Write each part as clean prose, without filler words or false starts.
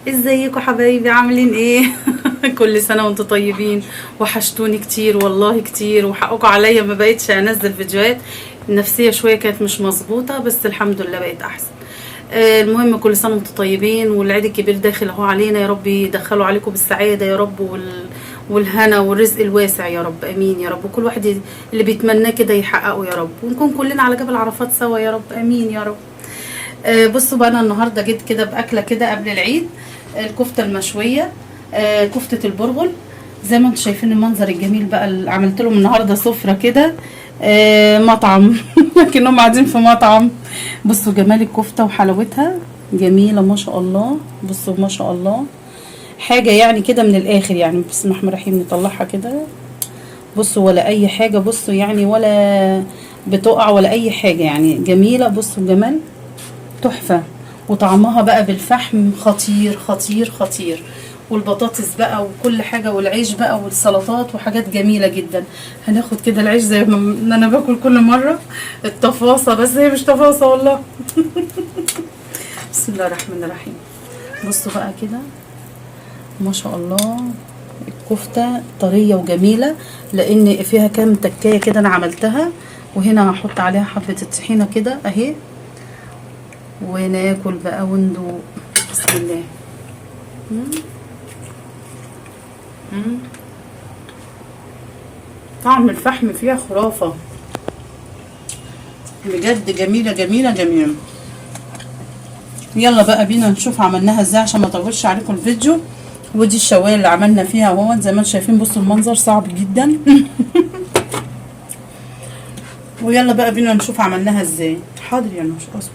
ازيكم حبايبي؟ عاملين ايه؟ كل سنة وانتم طيبين. وحشتوني كتير والله كتير، وحقكم عليا ما بقيتش انزل فيديوهات. النفسية شوية كانت مش مظبوطة، بس الحمد لله بقيت احسن. المهم كل سنة وانتم طيبين، والعيد الكبير داخل اهو علينا، يا رب يدخله عليكم بالسعادة يا رب، والهنا والرزق الواسع يا رب، امين يا رب. وكل واحد اللي بيتمناه كده يحققه يا رب، ونكون كلنا على جبل عرفات سوا يا رب، امين يا رب. بصوا بقى، انا النهارده جيت كده باكله كده قبل العيد، الكفتة المشويه، كفته البرغل. زي ما انتم شايفين المنظر الجميل بقى اللي عملت لهم النهارده، سفره كده، مطعم كأنهم قاعدين في مطعم. بصوا جمال الكفتة وحلاوتها، جميلة ما شاء الله. بصوا ما شاء الله، حاجة يعني كده من الاخر يعني. بسم الله الرحمن الرحيم، نطلعها كده. بصوا ولا اي حاجة، بصوا يعني ولا بتقع ولا اي حاجة، يعني جميلة. بصوا الجمال تحفة، وطعمها بقى بالفحم خطير خطير خطير، والبطاطس بقى وكل حاجة، والعيش بقى والسلطات وحاجات جميلة جدا. هناخد كده العيش زي ما انا باكل كل مرة، التفاصة، بس هي مش تفاصة والله. بسم الله الرحمن الرحيم. بصوا بقى كده ما شاء الله، الكفتة طرية وجميلة، لان فيها كام تكاية كده انا عملتها. وهنا هحط عليها حبة الطحينة كده اهي، وناكل بقى وندوق. بسم الله. طعم الفحم فيها خرافة بجد، جميلة جميلة جميلة. يلا بقى بينا نشوف عملناها ازاي عشان ما اطولش عليكم الفيديو. ودي الشوايه اللي عملنا فيها اهو، زي ما انتم شايفين. بصوا المنظر صعب جدا. ويلا بقى بينا نشوف عملناها ازاي. حاضر يا نوش، اصبر.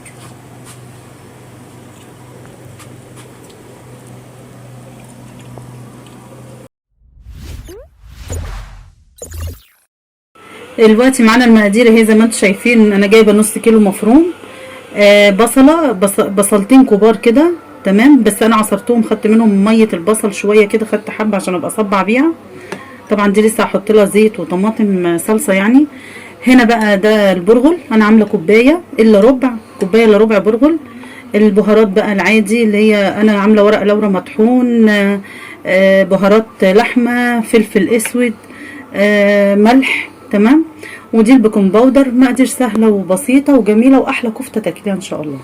دلوقتي معانا المقادير اهي زي ما انتم شايفين. انا جايبه نص كيلو مفروم، بصله، بصلتين كبار كده، تمام. بس انا عصرتهم، خدت منهم مية البصل شوية كده، خدت حبه عشان ابقى اصبع بيها. طبعا دي لسه هحط لها زيت وطماطم صلصه يعني. هنا بقى ده البرغل، انا عامله كوباية الا ربع، كوباية الا ربع برغل. البهارات بقى العادي اللي هي انا عامله ورق لورا مطحون، بهارات لحمه، فلفل اسود، ملح، تمام. ودي ال baking powder. مقادير سهلة وبسيطة وجميلة، واحلى كفته تاكليها ان شاء الله.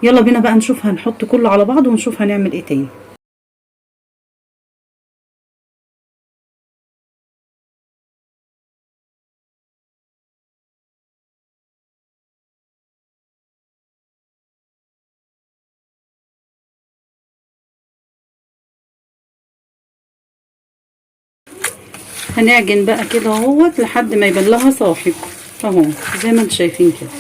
يلا بينا بقى نشوف، هنحط كله على بعض ونشوف هنعمل ايه تاني. هنعجن بقى كده اهوت لحد ما يبان لها صاحب اهو، زي ما انتم شايفين كده.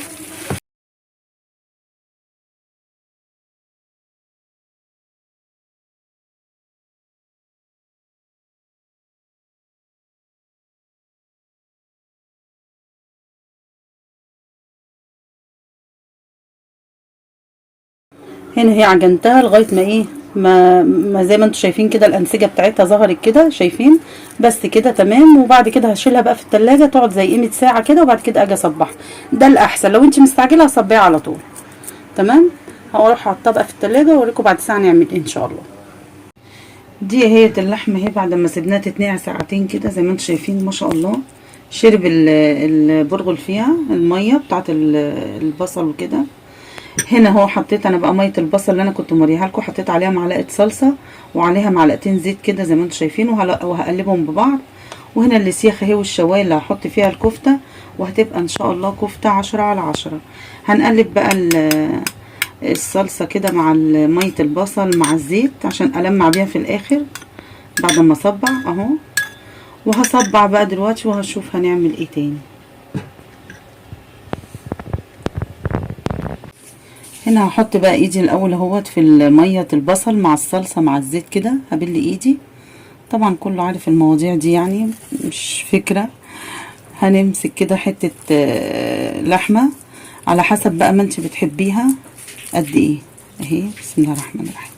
هنا هي عجنتها لغاية ما ايه، ما زي ما انتم شايفين كده الانسجة بتاعتها ظهرت كده، شايفين؟ بس كده تمام. وبعد كده هشيلها بقى في التلاجة تقعد زي قيمة ساعة كده، وبعد كده اجي اصبحها. ده الاحسن، لو انت مستعجلة هصبيها على طول، تمام. هروح احطها بقى في التلاجة واوريكم بعد ساعة نعمل ايه ان شاء الله. دي هي اللحمة اهي، بعد ما سيبناها تتنقع ساعتين كده زي ما انتم شايفين ما شاء الله، شرب البرغل فيها المية بتاعت البصل وكده. هنا اهو حطيت انا بقى مية البصل اللي انا كنت موريها لكم، حطيت عليها معلقه صلصه وعليها معلقتين زيت كده زي ما انتم شايفين، وهقلبهم ببعض. وهنا السياخ اهي والشوايه اللي هحط فيها الكفتة، وهتبقى ان شاء الله كفته 10 على 10. هنقلب بقى الصلصه كده مع مية البصل مع الزيت عشان المع بيها في الاخر بعد ما اصبع اهو. وهصبع بقى دلوقتي وهشوف هنعمل ايه تاني. هنا هحط بقى ايدي الاول اهوت في المية البصل مع الصلصه مع الزيت كده، هبل ايدي. طبعا كله عارف المواضيع دي يعني، مش فكرة. هنمسك كده حتة لحمه على حسب بقى ما انت بتحبيها قد ايه اهي. بسم الله الرحمن الرحيم.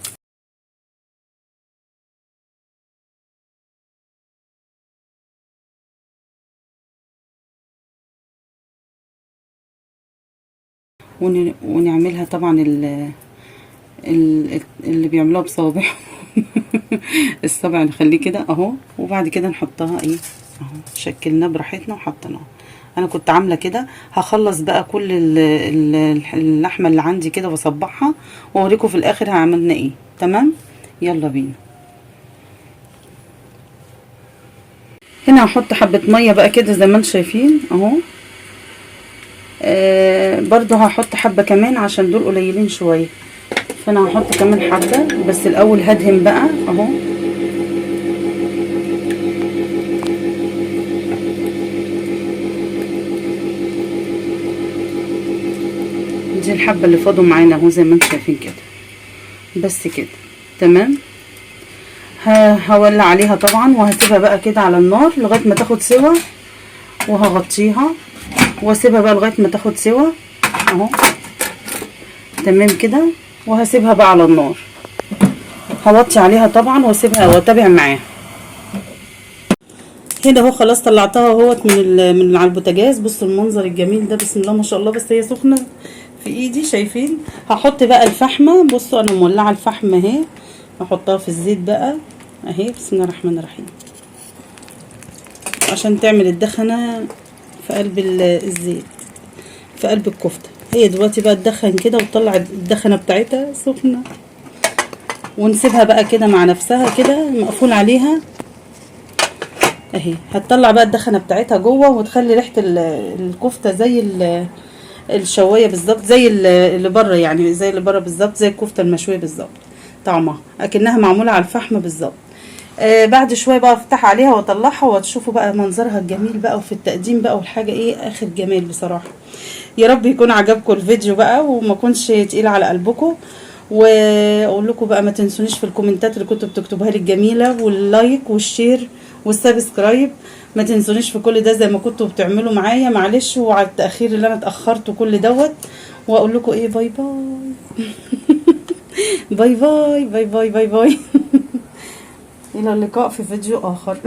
ونعملها طبعا اللي بيعملوها بصوابعهم. الصبع نخليه كده اهو، وبعد كده نحطها ايه اهو، شكلناه براحتنا وحطيناه. انا كنت عامله كده. هخلص بقى كل اللحمة اللي عندي كده واصبعها واوريكم في الاخر عملنا ايه. تمام، يلا بينا. هنا هحط حبه مية بقى كده زي ما انتم شايفين اهو. برضو هحط حبه كمان عشان دول قليلين شوية، فانا هحط كمان حبه، بس الاول هدهن بقى اهو. دي الحبة اللي فاضوا معانا اهو زي ما انتم شايفين كده، بس كده. تمام، هولع عليها طبعا وهسيبها بقى كده على النار لغاية ما تاخد سوا، وهغطيها واسيبها بقى لغاية ما تاخد سوا اهو. تمام كده، وهسيبها بقى على النار، هوطي عليها طبعا واسيبها واتابع معاها. هنا اهو خلاص طلعتها اهوت من على البوتاجاز. بصوا المنظر الجميل ده، بسم الله ما شاء الله. بس هي سخنة في ايدي، شايفين؟ هحط بقى الفحمه. بصوا انا مولعه الفحم اهي، هحطها في الزيت بقى اهي، بسم الله الرحمن الرحيم، عشان تعمل الدخنه في قلب الزيت، في قلب الكفتة. هي دلوقتي بقى تدخن كده وتطلع الدخنه بتاعتها سخنة، ونسيبها بقى كده مع نفسها كده مقفول عليها اهي. هتطلع بقى الدخنه بتاعتها جوه وتخلي ريحه الكفتة زي الشوايه بالظبط، زي اللي بره يعني، زي اللي بره بالظبط، زي الكفتة المشويه بالظبط، طعمها اكنها معمولة على الفحم بالظبط. بعد شوية بقى افتح عليها واطلعها وتشوفوا بقى منظرها الجميل بقى، وفي التقديم بقى والحاجة ايه اخر جمال بصراحة. يا رب يكون عجبكم الفيديو بقى وما كنش تقيل على قلبكم. واقول لكم بقى ما تنسونيش في الكومنتات اللي كنتوا بتكتبوها لي الجميلة، وال like وال share وال subscribe، ما تنسونيش في كل ده زي ما كنتوا بتعملوا معايا، معلش وعلى التاخير اللي انا اتاخرت كل دوت. واقول لكم ايه، bye bye. bye bye bye bye bye bye. الى اللقاء في فيديو اخر.